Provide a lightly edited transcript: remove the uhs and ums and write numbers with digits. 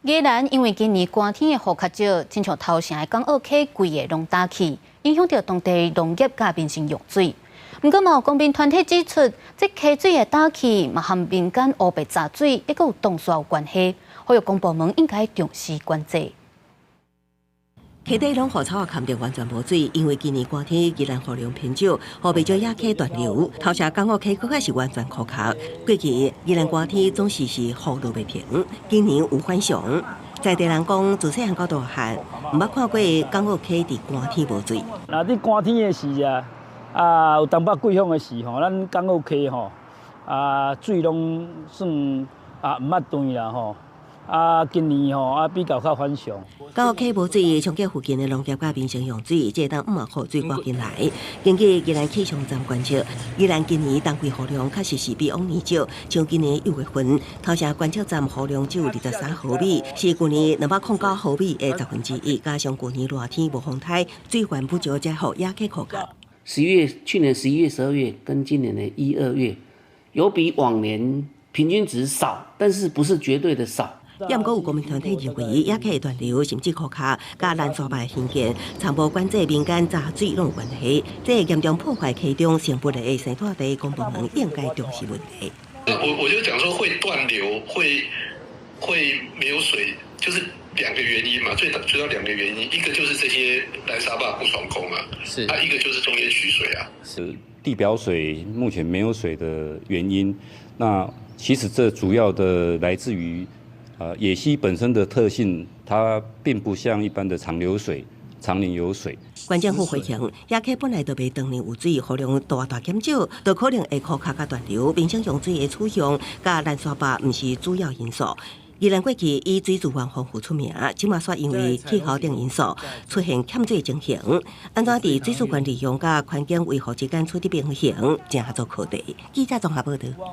宜蘭因為今年寒天的雨較少，親像頭城的港澳溪規个攏焦去，影響著當地農業佮民生用水。毋過嘛有公民團體指出，這溪水的焦去嘛和民間烏白鍘水，抑閣有凍沙有關係，呼籲公部門應該重視關注。溪底攏予草仔崁著完全無水，因為今年寒天宜蘭雨量偏少，予袂少野溪斷流，頭城港澳溪閣較是完全枯涸。過去宜蘭寒天總是是雨落袂停，今年有反常。在地人講，自細漢到大漢，毋捌看過港澳溪佇寒天無水。若佇寒天的時啊，啊有東北季風的時吼，咱港澳溪吼，啊水攏算啊毋捌斷啦吼。啊，今年吼啊比較較反常。港澳溪無水，衝擊附近的農業佮民生用水，這當毋嘛雨水趕緊來。根據宜蘭氣象站觀測，宜蘭今年冬季雨量確實是比往年少，像今年1月份，頭城觀測站雨量只有23毫米，是舊年209毫米的1/10。加上舊年熱天無風颱，水源不足，才予野溪枯竭。十一月，去年11月、12月跟今年的一二月，有比往年平均值少，但是不是絕對的少。也毋過有公民團體認為，野溪斷流甚至枯竭，佮攔沙壩興建、參無管制民間鍘水攏有關係，這會嚴重破壞溪中生物的生態地，公部門應該重視問題。我就講說會斷流，會沒有水，就是兩個原因嘛，最主要兩個原因，一個就是這些攔沙壩不爽空啊，啊，一個就是中間取水啊。是地表水目前沒有水的原因，那其實這主要的來自於野溪本身的特性，它並不像一般的長流水，常年有水。縣政府回應，野溪本來就袂長年有水，雨量大大減少，就可能會枯竭佮斷流。民生用水的取向佮攔沙壩毋是主要因素。宜蘭過去以水資源豐富出名，這馬煞因為氣候等因素出現欠水情形。按怎佇水資源利用佮環境維護之間取得平衡，誠做課題。記者綜合報導。